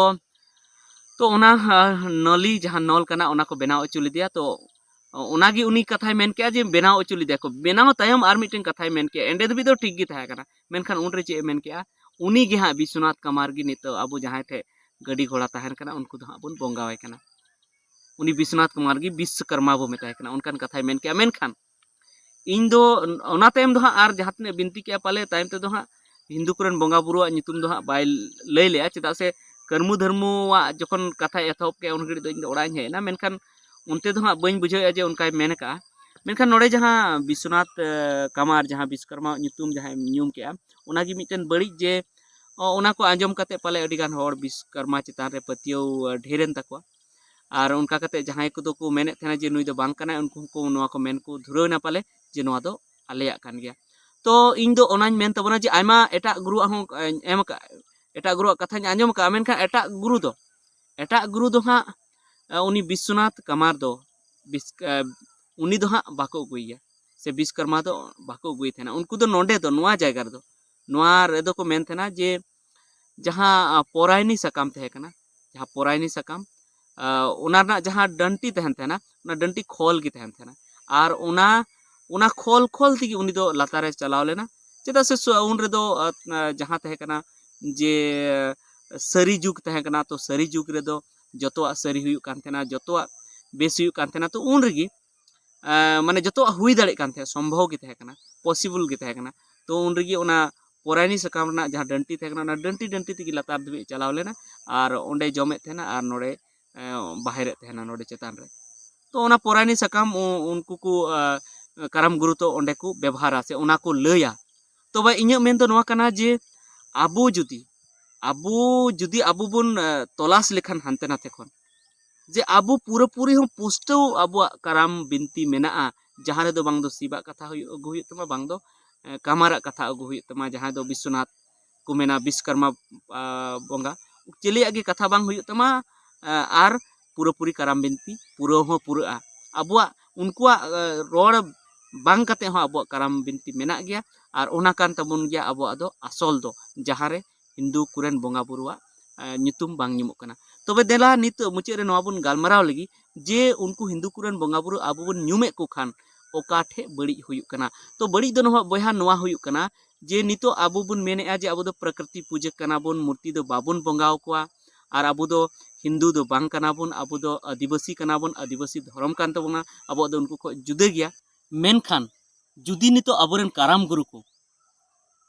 ᱛᱚ ᱚᱱᱟ ᱱᱟᱹᱞᱤ ᱡᱟᱦᱟᱸ ᱱᱚᱞ ᱠᱟᱱᱟ ᱚᱱᱟ ᱠᱚ ᱵᱮᱱᱟᱣ ᱦᱚᱪᱚ ᱞᱮᱫᱮᱭᱟ᱾ ᱛᱚ ᱚᱱᱟᱜᱮ ᱩᱱᱤ ᱠᱟᱛᱷᱟᱭ ᱢᱮᱱ ᱠᱮᱜᱼᱟ ᱡᱮ ᱵᱮᱱᱟᱣ ᱦᱚᱪᱚ ᱞᱮᱫᱮᱭᱟ ᱠᱚ᱾ ᱵᱮᱱᱟᱣ ᱛᱟᱭᱚᱢ ᱟᱨ ᱢᱤᱫᱴᱮᱱ ᱠᱟᱛᱷᱟᱭ ᱢᱮᱱ ᱠᱮᱜᱼᱟ, ᱮᱸᱰᱮ ᱫᱷᱟᱹᱵᱤᱡ ᱫᱚ ᱴᱷᱤᱠ ᱜᱮ ᱛᱟᱦᱮᱸ ᱠᱟᱱᱟ, ᱢᱮᱱᱠᱷᱟᱱ ᱩᱱᱨᱮ ᱪᱮᱫ ᱮ ᱢᱮᱱ ᱠᱮᱜᱼᱟ, ᱩᱱᱤ ᱜᱮ ᱦᱟᱸᱜ ᱵᱤᱥᱥᱚᱱᱟᱛᱷ ᱠᱟᱢᱟᱨ ᱜᱮ ᱱᱤᱛᱚᱜ ᱟᱵᱚ ᱡᱟᱦᱟᱸᱭ ᱴᱷᱮᱡ ᱜᱟᱹᱰᱤ ᱜᱷᱚᱲᱟ ᱛᱟᱦᱮᱱ ᱠᱟᱱᱟ ᱩᱱᱠᱩ ᱫᱚ ᱦᱟᱸᱜ ᱵᱚᱱ ᱵᱚᱸᱜᱟᱣᱟᱭ ᱠᱟᱱᱟ᱾ ᱩᱱᱤ ᱵᱤᱥᱥᱚᱱᱟᱛᱷ ᱠᱩᱢᱟᱨ ᱜᱮ ᱵᱤᱥᱥᱚᱠᱚᱨᱢᱟ ᱵᱚ ᱢᱮᱛᱟᱭ ᱠᱟᱱᱟ, ᱚᱱᱠᱟᱱ ᱠᱟᱛᱷᱟᱭ ᱢᱮᱱ ᱠᱮᱜᱼᱟ᱾ ᱢᱮᱱᱠᱷᱟᱱ ᱤᱧ ᱫᱚ ᱚᱱᱟ ᱛᱟᱭᱚᱢ ᱫᱚ ᱦᱟᱸᱜ ᱟᱨ ᱡᱟᱦᱟᱸ ᱛᱤᱱᱟᱹᱜ ᱵᱤᱱᱛᱤ ᱠᱮᱜᱼᱟ ᱯᱟᱞᱮ ᱛᱟᱭᱚᱢ ᱛᱮᱫᱚ ᱦᱟᱸᱜ ᱦᱤᱱᱫᱩ ᱠᱚᱨᱮᱱ ᱵᱚᱸᱜᱟ ᱵᱩᱨᱩᱣᱟᱜ ᱧᱩᱛᱩᱢ ᱫᱚ ᱦᱟᱸᱜ ᱵᱟᱭ ᱞᱟᱹᱭ ᱞᱮᱜᱼᱟ, ᱪᱮᱫᱟᱜ ᱥᱮ ᱠᱟᱹᱨᱢᱩ ᱫᱷᱟᱹᱨᱢᱩᱣᱟᱜ ᱡᱚᱠᱷᱚᱱ ᱠᱟᱛᱷᱟᱭ ᱮᱛᱚᱦᱚᱵ ᱠᱮᱜᱼᱟ ᱩᱱ ᱜᱷᱟᱹᱲᱤᱡ ᱫᱚ ᱤᱧ ᱫᱚ ᱚᱲᱟᱜ ᱤᱧ ᱦᱮᱡ ᱮᱱᱟ᱾ ᱢᱮᱱᱠᱷᱟᱱ ᱚᱱᱛᱮ ᱫᱚ ᱦᱟᱸᱜ ᱵᱟᱹᱧ ᱵᱩᱡᱷᱟᱹᱣᱮᱜᱼᱟ ᱡᱮ ᱚᱱᱠᱟᱭ ᱢᱮᱱ ᱠᱟᱜᱼᱟ᱾ ᱢᱮᱱᱠᱷᱟᱱ ᱱᱚᱰᱮ ᱡᱟᱦᱟᱸ ᱵᱤᱥᱥᱚᱱᱟᱛᱷ ᱠᱟᱢᱟᱨ ᱡᱟᱦᱟᱸ ᱵᱤᱥᱥᱚᱠᱚᱨᱢᱟᱣᱟᱜ ᱧᱩᱛᱩᱢ ᱡᱟᱦᱟᱸᱭ ᱧᱩᱢ ᱠᱮᱜᱼᱟ, ᱚᱱᱟᱜᱮ ᱢᱤᱫᱴᱮᱱ ᱵᱟᱹᱲᱤᱡ ᱡᱮ ᱚᱱᱟ ᱠᱚ ᱟᱸᱡᱚᱢ ᱠᱟᱛᱮ ᱯᱟᱞᱮ ᱟᱹᱰᱤᱜᱟᱱ ᱦᱚᱲ ᱵᱤᱥᱥᱚᱠᱚᱨᱢᱟ ᱪᱮᱛᱟᱱ ᱨᱮ ᱯᱟᱹᱛᱭᱟᱹᱣ ᱰᱷᱮᱨᱮᱱ ᱛᱟᱠᱚᱣᱟ᱾ ᱟᱨ ᱚᱱᱠᱟ ᱠᱟᱛᱮ ᱡᱟᱦᱟᱸᱭ ᱠᱚᱫᱚ ᱠᱚ ᱢᱮᱱᱮᱫ ᱛᱟᱦᱮᱱᱟ ᱡᱮ ᱱᱩᱭ ᱫᱚ ᱵᱟᱝ ᱠᱟᱱᱟᱭ, ᱩᱱᱠᱩ ᱦᱚᱸᱠᱚ ᱱᱚᱣᱟ ᱠᱚ ᱢᱮᱱ ᱠᱚ ᱫᱷᱩᱨᱟᱹᱣ ᱮᱱᱟ ᱯᱟᱞᱮ ᱡᱮ ᱱᱚᱣᱟ ᱫᱚ ᱟᱞᱮᱭᱟᱜ ᱠᱟᱱ ᱜᱮᱭᱟ᱾ ᱛᱚ ᱤᱧ ᱫᱚ ᱚᱱᱟᱧ ᱢᱮᱱ ᱛᱟᱵᱚᱱᱟ ᱡᱮ ᱟᱭᱢᱟ ᱮᱴᱟᱜ ᱜᱩᱨᱩᱣᱟᱜ ᱦᱚᱸ ᱮᱢ ᱟᱠᱟᱫ, ᱮᱴᱟᱜ ᱜᱩᱨᱩᱣᱟᱜ ᱠᱟᱛᱷᱟᱧ ᱟᱸᱡᱚᱢ ᱟᱠᱟᱫᱼᱟ, ᱢᱮᱱᱠᱷᱟᱱ ᱮᱴᱟᱜ ᱜᱩᱨᱩ ᱫᱚ ᱮᱴᱟᱜ ᱜᱩᱨᱩ ᱫᱚ ᱦᱟᱸᱜ ᱩᱱᱤ ᱵᱤᱥᱥᱚᱱᱟᱛᱷ ᱠᱟᱢᱟᱨ ᱫᱚ ᱵᱤᱥ ᱩᱱᱤ ᱫᱚ ᱦᱟᱸᱜ ᱵᱟᱠᱚ ᱟᱹᱜᱩᱭᱮᱭᱟ ᱥᱮ ᱵᱤᱥᱠᱚᱨᱢᱟ ᱫᱚ ᱵᱟᱠᱚ ᱟᱹᱜᱩᱭᱮ ᱛᱟᱦᱮᱱᱟ᱾ ᱩᱱᱠᱩ ᱫᱚ ᱱᱚᱰᱮ ᱫᱚ ᱱᱚᱣᱟ ᱡᱟᱭᱜᱟ ᱨᱮᱫᱚ ᱱᱚᱣᱟ ᱨᱮᱫᱚ ᱠᱚ ᱢᱮᱱ ᱛᱟᱦᱮᱱᱟ ᱡᱮ ᱡᱟᱦᱟᱸ ᱯᱚᱨᱟᱭᱱᱤ ᱥᱟᱠᱟᱢ ᱛᱟᱦᱮᱸ ᱠᱟᱱᱟ, ᱡᱟᱦᱟᱸ ᱯᱚᱨᱟᱭᱱᱤ ᱥᱟᱠᱟᱢ ᱚᱱᱟ ᱨᱮᱱᱟᱜ ᱡᱟᱦᱟᱸ ᱰᱟᱹᱱᱴᱤ ᱛᱟᱦᱮᱱ ᱛᱟᱦᱮᱱᱟ, ᱚᱱᱟ ᱰᱟᱹᱱᱴᱤ ᱠᱷᱚᱞ ᱜᱮ ᱛᱟᱦᱮᱱ ᱛᱟᱦᱮᱱᱟ᱾ ᱟᱨ ᱚᱱᱟ ᱚᱱᱟ ᱠᱷᱚᱞ ᱠᱷᱚᱞ ᱛᱮᱜᱮ ᱩᱱᱤ ᱫᱚ ᱞᱟᱛᱟᱨᱮ ᱪᱟᱞᱟᱣ ᱞᱮᱱᱟ᱾ ᱪᱮᱫᱟᱜ ᱥᱮ ᱥᱚ- ᱩᱱ ᱨᱮᱫᱚ ᱟᱸ, ᱡᱟᱦᱟᱸ ᱛᱟᱦᱮᱸ ᱠᱟᱱᱟ ᱡᱮ ᱥᱟᱹᱨᱤ ᱡᱩᱜᱽ ᱛᱟᱦᱮᱸ ᱠᱟᱱᱟ, ᱛᱚ ᱥᱟᱹᱨᱤ ᱡᱩᱜᱽ ᱨᱮᱫᱚ ᱡᱚᱛᱚᱣᱟᱜ ᱥᱟᱹᱨᱤ ᱦᱩᱭᱩᱜ ᱠᱟᱱ ᱛᱟᱦᱮᱱᱟ, ᱡᱚᱛᱚᱣᱟᱜ ᱵᱮᱥ ᱦᱩᱭᱩᱜ ᱠᱟᱱ ᱛᱟᱦᱮᱱᱟ᱾ ᱛᱚ ᱩᱱ ᱨᱮᱜᱮ ᱟᱸ, ᱢᱟᱱᱮ ᱡᱚᱛᱚᱣᱟᱜ ᱦᱩᱭ ᱫᱟᱲᱮᱭᱟᱜ ᱠᱟᱱ ᱛᱟᱦᱮᱸᱫ, ᱥᱚᱢᱵᱷᱚᱵ ᱜᱮ ᱛᱟᱦᱮᱸ ᱠᱟᱱᱟ, ᱯᱚᱥᱤᱵᱚᱞ ᱜᱮ ᱛᱟᱦᱮᱸ ᱠᱟᱱᱟ᱾ ᱛᱚ ᱩᱱ ᱨᱮᱜᱮ ᱚᱱᱟ ᱯᱚᱨᱟᱭᱱᱤ ᱥᱟᱠᱟᱢ ᱨᱮᱱᱟᱜ ᱡᱟᱦᱟᱸ ᱰᱟᱹᱱᱴᱤ ᱛᱟᱦᱮᱸ ᱠᱟᱱᱟ, ᱚᱱᱟ ᱰᱟᱹᱱᱴᱤ ᱰᱟᱹᱱᱴᱤ ᱛᱮᱜᱮ ᱞᱟᱛᱟᱨ ᱫᱷᱟᱹᱵᱤᱡ ᱪᱟᱞᱟᱣ ᱞᱮᱱᱟ ᱟᱨ ᱚᱸᱰᱮ ᱡᱚᱢᱮᱫ ᱛᱟᱦᱮᱱᱟ ᱟᱨ ᱱᱚᱰᱮ ᱮᱸ, ᱵᱟᱦᱮᱨᱮᱫ ᱛᱟᱦᱮᱱᱟ ᱱᱚᱰᱮ ᱪᱮᱛᱟᱱ ᱨᱮ᱾ ᱛᱚ ᱚᱱᱟ ᱯᱚᱨᱟᱭᱱᱤ ᱥᱟᱠᱟᱢ ᱩ- ᱩᱱᱠᱩ ᱠᱚ ᱟᱸ, ᱠᱟᱨᱟᱢ ᱜᱩᱨᱩ ᱛᱚ ᱚᱸᱰᱮ ᱠᱚ ᱵᱮᱵᱚᱦᱟᱨᱟ ᱥᱮ ᱚᱱᱟ ᱠᱚ ᱞᱟᱹᱭᱟ᱾ ᱛᱚᱵᱮ ᱤᱧᱟᱹᱜ ᱢᱮᱱ ᱫᱚ ᱱᱚᱣᱟ ᱠᱟᱱᱟ ᱡᱮ ᱟᱵᱚ ᱡᱩᱫᱤ ᱟᱵᱚ ᱡᱩᱫᱤ ᱟᱵᱚ ᱵᱚᱱ ᱟᱸ, ᱛᱚᱞᱟᱥ ᱞᱮᱠᱷᱟᱱ ᱦᱟᱱᱛᱮ ᱱᱟᱛᱮ ᱠᱷᱚᱱ ᱡᱮ ᱟᱵᱚ ᱯᱩᱨᱟᱹᱯᱩᱨᱤ ᱦᱚᱸ ᱯᱩᱥᱴᱟᱹᱣ ᱟᱵᱚᱣᱟᱜ ᱠᱟᱨᱟᱢ ᱵᱤᱱᱛᱤ ᱢᱮᱱᱟᱜᱼᱟ, ᱡᱟᱦᱟᱸ ᱨᱮᱫᱚ ᱵᱟᱝ ᱫᱚ ᱥᱤᱵᱟᱜ ᱠᱟᱛᱷᱟ ᱦᱩᱭᱩᱜ ᱟᱹᱜᱩ ᱦᱩᱭᱩᱜ ᱛᱟᱢᱟ, ᱵᱟᱝ ᱫᱚ ᱮᱸ, ᱠᱟᱢᱟᱨᱟᱜ ᱠᱟᱛᱷᱟ ᱟᱹᱜᱩ ᱦᱩᱭᱩᱜ ᱛᱟᱢᱟ, ᱡᱟᱦᱟᱸᱭ ᱫᱚ ᱵᱤᱥᱥᱚᱱᱟᱛᱷ ᱠᱚ ᱢᱮᱱᱟ, ᱵᱤᱥᱠᱚᱨᱢᱟ ᱟᱸ, ᱵᱚᱸᱜᱟ, ᱪᱤᱞᱤᱭᱟᱜ ᱜᱮ ᱠᱟᱛᱷᱟ ᱵᱟᱝ ᱦᱩᱭᱩᱜ ᱛᱟᱢᱟ᱾ ᱟᱸ, ᱟᱨ ᱯᱩᱨᱟᱹᱯᱩᱨᱤ ᱠᱟᱨᱟᱢ ᱵᱤᱱᱛᱤ ᱯᱩᱨᱟᱹᱣ ᱦᱚᱸ ᱯᱩᱨᱟᱹᱜᱼᱟ᱾ ᱟᱵᱚᱣᱟᱜ ᱩᱱᱠᱩᱣᱟᱜ ᱟᱸ, ᱨᱚᱲ ᱵᱟᱝ ᱠᱟᱛᱮ ᱦᱚᱸ ᱟᱵᱚᱣᱟᱜ ᱠᱟᱨᱟᱢ ᱵᱤᱱᱛᱤ ᱢᱮᱱᱟᱜ ᱜᱮᱭᱟ᱾ ᱟᱨ ᱚᱱᱟ ᱠᱟᱱ ᱛᱟᱵᱚᱱ ᱜᱮᱭᱟ ᱟᱵᱚᱣᱟᱜ ᱫᱚ ᱟᱥᱚᱞ ᱫᱚ, ᱡᱟᱦᱟᱸ ᱨᱮ ᱦᱤᱱᱫᱩ ᱠᱚᱨᱮᱱ ᱵᱚᱸᱜᱟ ᱵᱩᱨᱩᱣᱟᱜ ᱟᱸ, ᱧᱩᱛᱩᱢ ᱵᱟᱝ ᱧᱩᱢᱚᱜ ᱠᱟᱱᱟ᱾ ᱛᱚᱵᱮ ᱫᱮᱞᱟ ᱱᱤᱛᱚᱜ ᱢᱩᱪᱟᱹᱫ ᱨᱮ ᱱᱚᱣᱟ ᱵᱚᱱ ᱜᱟᱞᱢᱟᱨᱟᱣ ᱞᱟᱹᱜᱤᱫ ᱡᱮ ᱩᱱᱠᱩ ᱦᱤᱱᱫᱩ ᱠᱚᱨᱮᱱ ᱵᱚᱸᱜᱟ ᱵᱩᱨᱩ ᱟᱵᱚ ᱵᱚᱱ ᱧᱩᱢᱮᱫ ᱠᱚ ᱠᱷᱟᱱ ᱚᱠᱟ ᱴᱷᱮᱡ ᱵᱟᱹᱲᱤᱡ ᱦᱩᱭᱩᱜ ᱠᱟᱱᱟ᱾ ᱛᱚ ᱵᱟᱹᱲᱤᱡ ᱫᱚ ᱱᱚᱣᱟ ᱵᱚᱭᱦᱟ ᱱᱚᱣᱟ ᱦᱩᱭᱩᱜ ᱠᱟᱱᱟ ᱡᱮ ᱱᱤᱛᱚᱜ ᱟᱵᱚ ᱵᱚᱱ ᱢᱮᱱᱮᱫᱼᱟ ᱡᱮ ᱟᱵᱚ ᱫᱚ ᱯᱨᱚᱠᱨᱤᱛᱤ ᱯᱩᱡᱟᱹ ᱠᱟᱱᱟ ᱵᱚᱱ, ᱢᱩᱨᱛᱤ ᱫᱚ ᱵᱟᱵᱚᱱ ᱵᱚᱸᱜᱟ ᱟᱠᱚᱣᱟ, ᱟᱨ ᱟᱵᱚ ᱫᱚ ᱦᱤᱱᱫᱩ ᱫᱚ ᱵᱟᱝ ᱠᱟᱱᱟ ᱵᱚᱱ, ᱟᱵᱚ ᱫᱚ ᱟᱹᱫᱤᱵᱟᱹᱥᱤ ᱠᱟᱱᱟ ᱵᱚᱱ, ᱟᱹᱫᱤᱵᱟᱹᱥᱤ ᱫᱷᱚᱨᱚᱢ ᱠᱟᱱ ᱛᱟᱵᱚᱱᱟ, ᱟᱵᱚᱣᱟᱜ ᱫᱚ ᱩᱱᱠᱩ ᱠᱷᱚᱱ ᱡᱩᱫᱟᱹ ᱜᱮᱭᱟ᱾ ᱢᱮᱱᱠᱷᱟᱱ ᱡᱩᱫᱤ ᱱᱤᱛᱚᱜ ᱟᱵᱚᱨᱮᱱ ᱠᱟᱨᱟᱢ ᱜᱩᱨᱩ ᱠᱚ,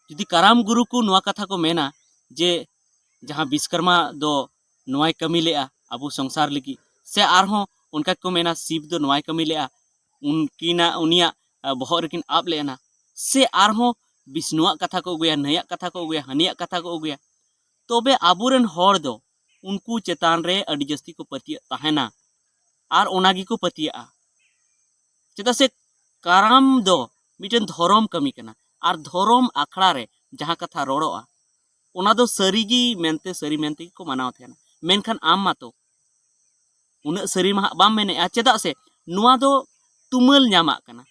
ᱡᱩᱫᱤ ᱠᱟᱨᱟᱢ ᱜᱩᱨᱩ ᱠᱚ ᱱᱚᱣᱟ ᱠᱟᱛᱷᱟ ᱠᱚ ᱢᱮᱱᱟ ᱡᱮ ᱡᱟᱦᱟᱸ ᱵᱤᱥᱠᱚᱨᱢᱟ ᱫᱚ ᱱᱚᱣᱟᱭ ᱠᱟᱹᱢᱤ ᱞᱮᱜᱼᱟ ᱟᱵᱚ ᱥᱚᱝᱥᱟᱨ ᱞᱟᱹᱜᱤᱫ, ᱥᱮ ᱟᱨᱦᱚᱸ ᱚᱱᱠᱟ ᱠᱚ ᱢᱮᱱᱟ ᱥᱤᱵ ᱫᱚ ᱱᱚᱣᱟᱭ ᱠᱟᱹᱢᱤ ᱞᱮᱜᱼᱟ, ᱩᱱᱠᱤᱱᱟᱜ, ᱩᱱᱤᱭᱟᱜ ᱟᱸ, ᱵᱚᱦᱚᱜ ᱨᱮᱠᱤᱱ ᱟᱵ ᱞᱮᱱᱟ, ᱥᱮ ᱟᱨᱦᱚᱸ ᱵᱤᱥᱱᱩᱣᱟᱜ ᱠᱟᱛᱷᱟ ᱠᱚ ᱟᱹᱜᱩᱭᱟ, ᱱᱟᱹᱭᱟᱜ ᱠᱟᱛᱷᱟ ᱠᱚ ᱟᱹᱜᱩᱭᱟ, ᱦᱟᱹᱱᱤᱭᱟᱜ ᱠᱟᱛᱷᱟ ᱠᱚ ᱟᱹᱜᱩᱭᱟ, ᱛᱚᱵᱮ ᱟᱵᱚᱨᱮᱱ ᱦᱚᱲ ᱫᱚ ᱩᱱᱠᱩ ᱪᱮᱛᱟᱱ ᱨᱮ ᱟᱹᱰᱤ ᱡᱟᱹᱥᱛᱤ ᱠᱚ ᱯᱟᱹᱛᱭᱟᱹᱜ ᱛᱟᱦᱮᱱᱟ᱾ ᱟᱨ ᱚᱱᱟ ᱜᱮᱠᱚ ᱯᱟᱹᱛᱭᱟᱹᱜᱼᱟ᱾ ᱪᱮᱫᱟᱜ ᱥᱮ ᱠᱟᱨᱟᱢ ᱫᱚ ᱢᱤᱫᱴᱮᱱ ᱫᱷᱚᱨᱚᱢ ᱠᱟᱹᱢᱤ ᱠᱟᱱᱟ᱾ ᱟᱨ ᱫᱷᱚᱨᱚᱢ ᱟᱠᱷᱲᱟ ᱨᱮ ᱡᱟᱦᱟᱸ ᱠᱟᱛᱷᱟ ᱨᱚᱲᱚᱜᱼᱟ, ᱚᱱᱟ ᱫᱚ ᱥᱟᱹᱨᱤᱜᱮ ᱢᱮᱱᱛᱮ, ᱥᱟᱹᱨᱤ ᱢᱮᱱᱛᱮ ᱜᱮᱠᱚ ᱢᱟᱱᱟᱣ ᱛᱟᱦᱮᱱᱟ᱾ ᱢᱮᱱᱠᱷᱟᱱ ᱟᱢ ᱢᱟᱛᱚ ᱩᱱᱟᱹᱜ ᱥᱟᱹᱨᱤ ᱢᱟ ᱦᱟᱸᱜ ᱵᱟᱢ ᱢᱮᱱᱮᱜᱼᱟ᱾ ᱪᱮᱫᱟᱜ ᱥᱮ ᱱᱚᱣᱟ ᱫᱚ ᱛᱩᱢᱟᱹᱞ ᱧᱟᱢᱟᱜ ᱠᱟᱱᱟ᱾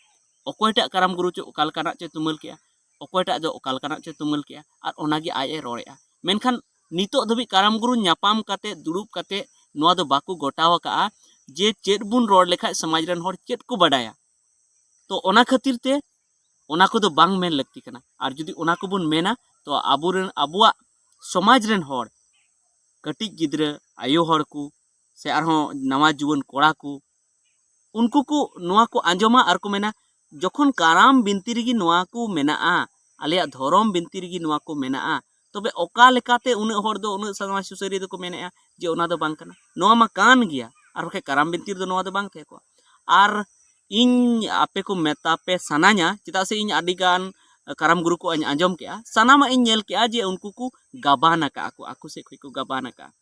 ᱚᱠᱚᱭᱴᱟᱜ ᱠᱟᱨᱟᱢ ᱜᱩᱨᱩ ᱪᱚ ᱚᱠᱟ ᱞᱮᱠᱟᱱᱟᱜ ᱪᱚᱭ ᱛᱩᱢᱟᱹᱞ ᱠᱮᱜᱼᱟ, ᱚᱠᱚᱭᱴᱟᱜ ᱫᱚ ᱚᱠᱟ ᱞᱮᱠᱟᱱᱟᱜ ᱪᱚᱭ ᱛᱩᱢᱟᱹᱞ ᱠᱮᱜᱼᱟ, ᱟᱨ ᱚᱱᱟᱜᱮ ᱟᱡ ᱮ ᱨᱚᱲᱮᱜᱼᱟ᱾ ᱢᱮᱱᱠᱷᱟᱱ ᱱᱤᱛᱚᱜ ᱫᱷᱟᱹᱵᱤᱡ ᱠᱟᱨᱟᱢ ᱜᱩᱨᱩ ᱧᱟᱯᱟᱢ ᱠᱟᱛᱮ, ᱫᱩᱲᱩᱵ ᱠᱟᱛᱮ ᱱᱚᱣᱟ ᱫᱚ ᱵᱟᱠᱚ ᱜᱚᱴᱟᱣ ᱟᱠᱟᱜᱼᱟ ᱡᱮ ᱪᱮᱫ ᱵᱚᱱ ᱨᱚᱲ ᱞᱮᱠᱷᱟᱡ ᱥᱚᱢᱟᱡᱽ ᱨᱮᱱ ᱦᱚᱲ ᱪᱮᱫ ᱠᱚ ᱵᱟᱰᱟᱭᱟ᱾ ᱛᱚ ᱚᱱᱟ ᱠᱷᱟᱹᱛᱤᱨ ᱛᱮ ᱚᱱᱟ ᱠᱚᱫᱚ ᱵᱟᱝ ᱢᱮᱱ ᱞᱟᱹᱠᱛᱤ ᱠᱟᱱᱟ᱾ ᱟᱨ ᱡᱩᱫᱤ ᱚᱱᱟ ᱠᱚᱵᱚᱱ ᱢᱮᱱᱟ, ᱛᱚ ᱟᱵᱚᱨᱮᱱ, ᱟᱵᱚᱣᱟᱜ ᱥᱚᱢᱟᱡᱽ ᱨᱮᱱ ᱦᱚᱲ, ᱠᱟᱹᱴᱤᱡ ᱜᱤᱫᱽᱨᱟᱹ, ᱟᱭᱳ ᱦᱚᱲ ᱠᱚ, ᱥᱮ ᱟᱨᱦᱚᱸ ᱱᱟᱣᱟ ᱡᱩᱣᱟᱹᱱ ᱠᱚᱲᱟ ᱠᱚ, ᱩᱱᱠᱩ ᱠᱚ ᱱᱚᱣᱟ ᱠᱚ ᱟᱸᱡᱚᱢᱟ ᱟᱨ ᱠᱚ ᱢᱮᱱᱟ, "ᱡᱚᱠᱷᱚᱱ ᱠᱟᱨᱟᱢ ᱵᱤᱱᱛᱤ ᱨᱮᱜᱮ ᱱᱚᱣᱟ ᱠᱚ ᱢᱮᱱᱟᱜᱼᱟ, ᱟᱞᱮᱭᱟᱜ ᱫᱷᱚᱨᱚᱢ ᱵᱤᱱᱛᱤ ᱨᱮᱜᱮ ᱱᱚᱣᱟ ᱠᱚ ᱢᱮᱱᱟᱜᱼᱟ, ᱛᱚᱵᱮ ᱚᱠᱟ ᱞᱮᱠᱟᱛᱮ ᱩᱱᱟᱹᱜ ᱦᱚᱲ ᱫᱚ, ᱩᱱᱟᱹᱜ ᱥᱚᱢᱟᱡᱽ ᱥᱩᱥᱟᱹᱨᱤᱭᱟᱹ ᱫᱚᱠᱚ ᱢᱮᱱᱮᱫᱼᱟ ᱡᱮ ᱚᱱᱟ ᱫᱚ ᱵᱟᱝ ᱠᱟᱱᱟ?" ᱱᱚᱣᱟ ᱢᱟ ᱠᱟᱱ ᱜᱮᱭᱟ, ᱟᱨ ᱵᱟᱠᱷᱟᱡ ᱠᱟᱨᱟᱢ ᱵᱤᱱᱛᱤ ᱨᱮᱫᱚ ᱱᱚᱣᱟ ᱫᱚ ᱵᱟᱝ ᱛᱟᱦᱮᱸ ᱠᱚᱜᱼᱟ᱾ ᱟᱨ ᱤᱧ ᱟᱯᱮ ᱠᱚ ᱢᱮᱛᱟ ᱯᱮ ᱥᱟᱱᱟᱧᱟ, ᱪᱮᱫᱟᱜ ᱥᱮ ᱤᱧ ᱟᱹᱰᱤ ᱜᱟᱱ ᱠᱟᱨᱟᱢ ᱜᱩᱨᱩ ᱠᱚᱣᱟᱜ ᱤᱧ ᱟᱸᱡᱚᱢ ᱠᱮᱜᱼᱟ, ᱥᱟᱱᱟᱢᱟᱜ ᱤᱧ ᱧᱮᱞ ᱠᱮᱜᱼᱟ ᱡᱮ ᱩᱱᱠᱩ ᱠᱚ ᱜᱟᱵᱟᱱ ᱟᱠᱟᱜᱼᱟ ᱠᱚ, ᱟᱠᱚ ᱥᱮᱫ ᱠᱷᱚᱱ ᱠᱚ ᱜᱟᱵᱟᱱ ᱟᱠᱟᱜᱼᱟ᱾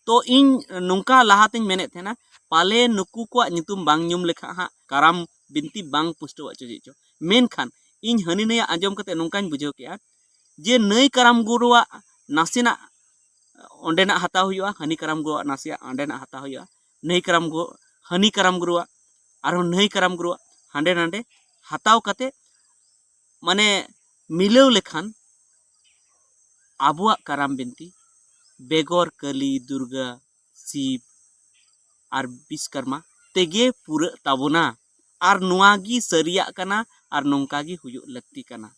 ᱛᱚ ᱤᱧ ᱱᱚᱝᱠᱟ ᱞᱟᱦᱟᱛᱤᱧ ᱢᱮᱱᱮᱫ ᱛᱟᱦᱮᱱᱟ, ᱯᱟᱞᱮ ᱱᱩᱠᱩ ᱠᱚᱣᱟᱜ ᱧᱩᱛᱩᱢ ᱵᱟᱝ ᱧᱩᱢ ᱞᱮᱠᱷᱟᱱ ᱦᱟᱸᱜ ᱠᱟᱨᱟᱢ ᱵᱤᱱᱛᱤ ᱵᱟᱝ ᱯᱩᱥᱴᱟᱹᱣ ᱦᱚᱪᱚ ᱪᱮᱫ ᱪᱚ᱾ ᱢᱮᱱᱠᱷᱟᱱ ᱤᱧ ᱦᱟᱹᱱᱤ ᱱᱟᱹᱭᱟᱜ ᱟᱸᱡᱚᱢ ᱠᱟᱛᱮ ᱱᱚᱝᱠᱟᱧ ᱵᱩᱡᱷᱟᱹᱣ ᱠᱮᱜᱼᱟ ᱡᱮ ᱱᱟᱹᱭ ᱠᱟᱨᱟᱢ ᱜᱩᱨᱩᱣᱟᱜ ᱱᱟᱥᱮᱱᱟᱜ ᱚᱸᱰᱮᱱᱟᱜ ᱦᱟᱛᱟᱣ ᱦᱩᱭᱩᱜᱼᱟ, ᱦᱟᱹᱱᱤ ᱠᱟᱨᱟᱢ ᱜᱩᱨᱩᱣᱟᱜ ᱱᱟᱥᱮᱭᱟᱜ ᱚᱸᱰᱮᱱᱟᱜ ᱦᱟᱛᱟᱣ ᱦᱩᱭᱩᱜᱼᱟ, ᱱᱟᱹᱭ ᱠᱟᱨᱟᱢ ᱜᱩᱨᱩ, ᱦᱟᱹᱱᱤ ᱠᱟᱨᱟᱢ ᱜᱩᱨᱩᱣᱟᱜ, ᱟᱨᱦᱚᱸ ᱱᱟᱹᱭ ᱠᱟᱨᱟᱢ ᱜᱩᱨᱩᱣᱟᱜ ᱦᱟᱸᱰᱮ ᱱᱟᱰᱮ ᱦᱟᱛᱟᱣ ᱠᱟᱛᱮ, ᱢᱟᱱᱮ, ᱢᱤᱞᱟᱹᱣ ᱞᱮᱠᱷᱟᱱ ᱟᱵᱚᱣᱟᱜ ᱠᱟᱨᱟᱢ ᱵᱤᱱᱛᱤ ᱵᱮᱜᱚᱨ ᱠᱟᱹᱞᱤ, ᱫᱩᱨᱜᱟ, ᱥᱤᱵ ᱟᱨ ᱵᱤᱥᱠᱚᱨᱢᱟ ᱛᱮᱜᱮ ᱯᱩᱨᱟᱹᱜ ᱛᱟᱵᱚᱱᱟ᱾ ᱟᱨ ᱱᱚᱣᱟ ᱜᱮ ᱥᱟᱹᱨᱤᱭᱟᱜ ᱠᱟᱱᱟ, ᱟᱨ ᱱᱚᱝᱠᱟ ᱜᱮ ᱦᱩᱭᱩᱜ ᱞᱟᱹᱠᱛᱤ ᱠᱟᱱᱟ᱾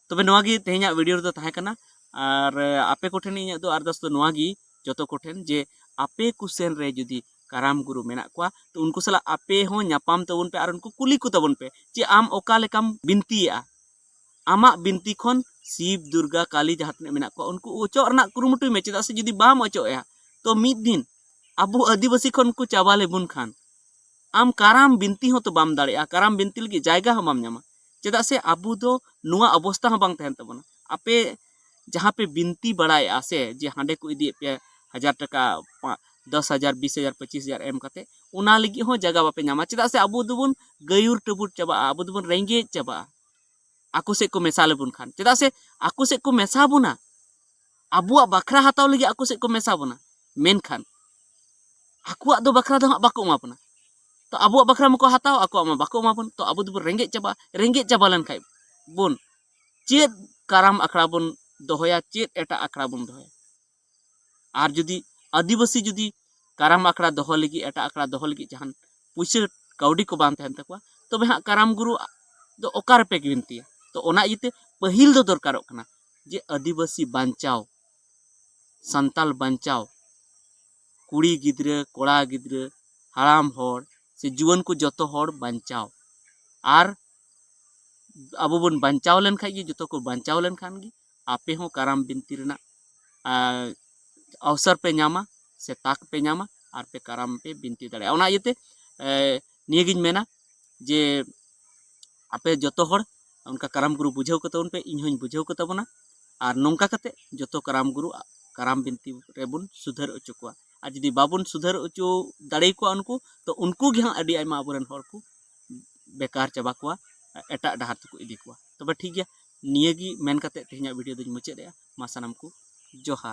ᱛᱚᱵᱮ ᱱᱚᱣᱟ ᱜᱮ ᱛᱮᱦᱮᱧᱟᱜ ᱵᱷᱤᱰᱤᱭᱳ ᱨᱮᱫᱚ ᱛᱟᱦᱮᱸ ᱠᱟᱱᱟ᱾ ᱟᱨ ᱟᱯᱮ ᱠᱚᱴᱷᱮᱱ ᱤᱧᱟᱹᱜ ᱫᱚ ᱟᱨᱫᱟᱥ ᱫᱚ ᱱᱚᱣᱟ ᱜᱮ, ᱡᱚᱛᱚ ᱠᱚᱴᱷᱮᱱ, ᱡᱮ ᱟᱯᱮ ᱠᱚ ᱥᱮᱱ ᱨᱮ ᱡᱩᱫᱤ ᱠᱟᱨᱟᱢ ᱜᱩᱨᱩ ᱢᱮᱱᱟᱜ ᱠᱚᱣᱟ, ᱛᱚ ᱩᱱᱠᱩ ᱥᱟᱞᱟᱜ ᱟᱯᱮ ᱦᱚᱸ ᱧᱟᱯᱟᱢ ᱛᱟᱵᱚᱱ ᱯᱮ ᱟᱨ ᱩᱱᱠᱩ ᱠᱩᱞᱤ ᱠᱚ ᱛᱟᱵᱚᱱ ᱯᱮ ᱡᱮ ᱟᱢ ᱚᱠᱟ ᱞᱮᱠᱟᱢ ᱵᱤᱱᱛᱤᱭᱮᱜᱼᱟ᱾ ᱟᱢᱟᱜ ᱵᱤᱱᱛᱤ ᱠᱷᱚᱱ ᱥᱤᱵ, ᱫᱩᱨᱜᱟ, ᱠᱟᱞᱤ ᱡᱟᱦᱟᱸ ᱛᱤᱱᱟᱹᱜ ᱢᱮᱱᱟᱜ ᱠᱚᱣᱟ, ᱩᱱᱠᱩ ᱚᱪᱚᱜ ᱨᱮᱱᱟᱜ ᱠᱩᱨᱩᱢᱩᱴᱩᱭ ᱢᱮ᱾ ᱪᱮᱫᱟᱜ ᱥᱮ ᱡᱩᱫᱤ ᱵᱟᱢ ᱚᱪᱚᱜ ᱮᱜᱼᱟ, ᱛᱚ ᱢᱤᱫ ᱫᱤᱱ ᱟᱵᱚ ᱟᱹᱫᱤᱵᱟᱹᱥᱤ ᱠᱷᱚᱱ ᱠᱚ ᱪᱟᱵᱟ ᱞᱮᱵᱚᱱ ᱠᱷᱟᱱ, ᱟᱢ ᱠᱟᱨᱟᱢ ᱵᱤᱱᱛᱤ ᱦᱚᱸ ᱛᱚ ᱵᱟᱢ ᱫᱟᱲᱮᱭᱟᱜᱼᱟ, ᱠᱟᱨᱟᱢ ᱵᱤᱱᱛᱤ ᱞᱟᱹᱜᱤᱫ ᱡᱟᱭᱜᱟ ᱦᱚᱸ ᱵᱟᱢ ᱧᱟᱢᱟ᱾ ᱪᱮᱫᱟᱜ ᱥᱮ ᱟᱵᱚ ᱫᱚ ᱱᱚᱣᱟ ᱚᱵᱚᱥᱛᱟ ᱦᱚᱸ ᱵᱟᱝ ᱛᱟᱦᱮᱱ ᱛᱟᱵᱚᱱᱟ᱾ ᱟᱯᱮ ᱡᱟᱦᱟᱸ ᱯᱮ ᱵᱤᱱᱛᱤ ᱵᱟᱲᱟᱭᱮᱜᱼᱟ ᱥᱮ, ᱡᱮ ᱦᱟᱸᱰᱮ ᱠᱚ ᱤᱫᱤᱭᱮᱫ ᱯᱮᱭᱟ ᱦᱟᱡᱟᱨ ᱴᱟᱠᱟ, ᱯᱟ-, ᱫᱚᱥ ᱦᱟᱡᱟᱨ, ᱵᱤᱥ ᱦᱟᱡᱟᱨ, ᱯᱚᱸᱪᱤᱥ ᱦᱟᱡᱟᱨ ᱮᱢ ᱠᱟᱛᱮ, ᱚᱱᱟ ᱞᱟᱹᱜᱤᱫ ᱦᱚᱸ ᱡᱟᱭᱜᱟ ᱵᱟᱯᱮ ᱧᱟᱢᱟ᱾ ᱪᱮᱫᱟᱜ ᱥᱮ ᱟᱵᱚ ᱫᱚᱵᱚᱱ ᱜᱟᱹᱭᱩᱨ ᱴᱟᱹᱵᱩᱨ ᱪᱟᱵᱟᱜᱼᱟ, ᱟᱵᱚ ᱫᱚᱵᱚᱱ ᱨᱮᱸᱜᱮᱡ ᱪᱟᱵᱟᱜᱼᱟ ᱟᱠᱚ ᱥᱮᱫ ᱠᱚ ᱢᱮᱥᱟ ᱞᱮᱵᱚᱱ ᱠᱷᱟᱱ᱾ ᱪᱮᱫᱟᱜ ᱥᱮ ᱟᱠᱚ ᱥᱮᱫ ᱠᱚ ᱢᱮᱥᱟ ᱵᱚᱱᱟ, ᱟᱵᱚᱣᱟᱜ ᱵᱟᱠᱷᱨᱟ ᱦᱟᱛᱟᱣ ᱞᱟᱹᱜᱤᱫ ᱟᱠᱚ ᱥᱮᱫ ᱠᱚ ᱢᱮᱥᱟ ᱵᱚᱱᱟ, ᱢᱮᱱᱠᱷᱟᱱ ᱟᱠᱚᱣᱟᱜ ᱫᱚ ᱵᱟᱠᱷᱨᱟ ᱫᱚ ᱦᱟᱸᱜ ᱵᱟᱠᱚ ᱮᱢᱟ ᱵᱚᱱᱟ᱾ ᱛᱚ ᱟᱵᱚᱣᱟᱜ ᱵᱟᱠᱷᱨᱟ ᱢᱟᱠᱚ ᱦᱟᱛᱟᱣ, ᱟᱠᱚᱣᱟᱜ ᱢᱟ ᱵᱟᱠᱚ ᱮᱢᱟ ᱵᱚᱱ᱾ ᱛᱚ ᱟᱵᱚ ᱫᱚᱵᱚᱱ ᱨᱮᱸᱜᱮᱡ ᱪᱟᱵᱟᱜᱼᱟ᱾ ᱨᱮᱸᱜᱮᱡ ᱪᱟᱵᱟ ᱞᱮᱱᱠᱷᱟᱡ ᱵᱚᱱ ᱪᱮᱫ ᱠᱟᱨᱟᱢ ᱟᱠᱷᱲᱟ ᱵᱚᱱ ᱫᱚᱦᱚᱭᱟ, ᱪᱮᱫ ᱮᱴᱟᱜ ᱟᱠᱷᱲᱟ ᱵᱚᱱ ᱫᱚᱦᱚᱭᱟ? ᱟᱨ ᱡᱩᱫᱤ ᱟᱹᱫᱤᱵᱟᱹᱥᱤ ᱡᱩᱫᱤ ᱠᱟᱨᱟᱢ ᱟᱠᱷᱲᱟ ᱫᱚᱦᱚ ᱞᱟᱹᱜᱤᱫ, ᱮᱴᱟᱜ ᱟᱠᱷᱲᱟ ᱫᱚᱦᱚ ᱞᱟᱹᱜᱤᱫ ᱡᱟᱦᱟᱱ ᱯᱩᱭᱥᱟᱹ ᱠᱟᱹᱣᱰᱤ ᱠᱚ ᱵᱟᱝ ᱛᱟᱦᱮᱱ ᱛᱟᱠᱚᱣᱟ, ᱛᱚ ᱛᱚᱵᱮ ᱦᱟᱸᱜ ᱠᱟᱨᱟᱢ ᱜᱩᱨᱩ ᱫᱚ ᱚᱠᱟ ᱨᱮᱯᱮ ᱵᱤᱱᱛᱤᱭᱟ? ᱛᱚ ᱚᱱᱟ ᱤᱭᱟᱹᱛᱮ ᱯᱟᱹᱦᱤᱞ ᱫᱚ ᱫᱚᱨᱠᱟᱨᱚᱜ ᱠᱟᱱᱟ ᱡᱮ ᱟᱹᱫᱤᱵᱟᱹᱥᱤ ᱵᱟᱧᱪᱟᱣ, ᱥᱟᱱᱛᱟᱞ ᱵᱟᱧᱪᱟᱣ, ᱠᱩᱲᱤ ᱜᱤᱫᱽᱨᱟᱹ, ᱠᱚᱲᱟ ᱜᱤᱫᱽᱨᱟᱹ, ᱦᱟᱲᱟᱢ ᱦᱚᱲ ᱥᱮ ᱡᱩᱣᱟᱹᱱ ᱠᱚ ᱡᱚᱛᱚ ᱦᱚᱲ ᱵᱟᱧᱪᱟᱣ᱾ ᱟᱨ ᱟᱵᱚ ᱵᱚᱱ ᱵᱟᱧᱪᱟᱣ ᱞᱮᱱᱠᱷᱟᱱ ᱜᱮ, ᱡᱚᱛᱚ ᱠᱚ ᱵᱟᱧᱪᱟᱣ ᱞᱮᱱᱠᱷᱟᱱ ᱜᱮ ᱟᱯᱮ ᱦᱚᱸ ᱠᱟᱨᱟᱢ ᱵᱤᱱᱛᱤ ᱨᱮᱱᱟᱜ, ᱟᱨ, ᱚᱣᱥᱚᱨ ᱯᱮ ᱧᱟᱢᱟ ᱥᱮ ᱛᱟᱠ ᱯᱮ ᱧᱟᱢᱟ ᱟᱨ ᱯᱮ ᱠᱟᱨᱟᱢ ᱯᱮ ᱵᱤᱱᱛᱤ ᱫᱟᱲᱮᱭᱟᱜᱼᱟ᱾ ᱚᱱᱟ ᱤᱭᱟᱹᱛᱮ, ᱮ, ᱱᱤᱭᱟᱹᱜᱤᱧ ᱢᱮᱱᱟ ᱡᱮ ᱟᱯᱮ ᱡᱚᱛᱚ ᱦᱚᱲ ᱚᱱᱠᱟ ᱠᱟᱨᱟᱢ ᱜᱩᱨᱩ ᱵᱩᱡᱷᱟᱹᱣ ᱠᱚ ᱛᱟᱵᱚᱱ ᱯᱮ, ᱤᱧ ᱦᱚᱸᱧ ᱵᱩᱡᱷᱟᱹᱣ ᱠᱚ ᱛᱟᱵᱚᱱᱟ᱾ ᱟᱨ ᱱᱚᱝᱠᱟ ᱠᱟᱛᱮ ᱡᱚᱛᱚ ᱠᱟᱨᱟᱢ ᱜᱩᱨᱩ ᱠᱟᱨᱟᱢ ᱵᱤᱱᱛᱤ ᱨᱮᱵᱚᱱ ᱥᱩᱫᱷᱟᱹᱨ ᱦᱚᱪᱚ ᱠᱚᱣᱟ᱾ ᱟᱨ ᱡᱩᱫᱤ ᱵᱟᱵᱚᱱ ᱥᱩᱫᱷᱟᱹᱨ ᱦᱚᱪᱚ ᱫᱟᱲᱮ ᱠᱚᱣᱟ ᱩᱱᱠᱩ, ᱛᱚ ᱩᱱᱠᱩ ᱜᱮ ᱦᱟᱸᱜ ᱟᱹᱰᱤ ᱟᱭᱢᱟ ᱟᱵᱚᱨᱮᱱ ᱦᱚᱲ ᱠᱚ ᱵᱮᱠᱟᱨ ᱪᱟᱵᱟ ᱠᱚᱣᱟ, ᱮᱴᱟᱜ ᱰᱟᱦᱟᱨ ᱛᱮᱠᱚ ᱤᱫᱤ ᱠᱚᱣᱟ᱾ ᱛᱚᱵᱮ ᱴᱷᱤᱠ ᱜᱮᱭᱟ, ᱱᱤᱭᱟᱹ ᱜᱮ ᱢᱮᱱ ᱠᱟᱛᱮ ᱛᱮᱦᱮᱧᱟᱜ ᱵᱷᱤᱰᱤᱭᱳ ᱫᱚᱧ ᱢᱩᱪᱟᱹᱫ ᱮᱫᱼᱟ᱾ ᱢᱟ ᱥᱟᱱᱟᱢ ᱠᱚ ᱡᱚᱦᱟᱨ᱾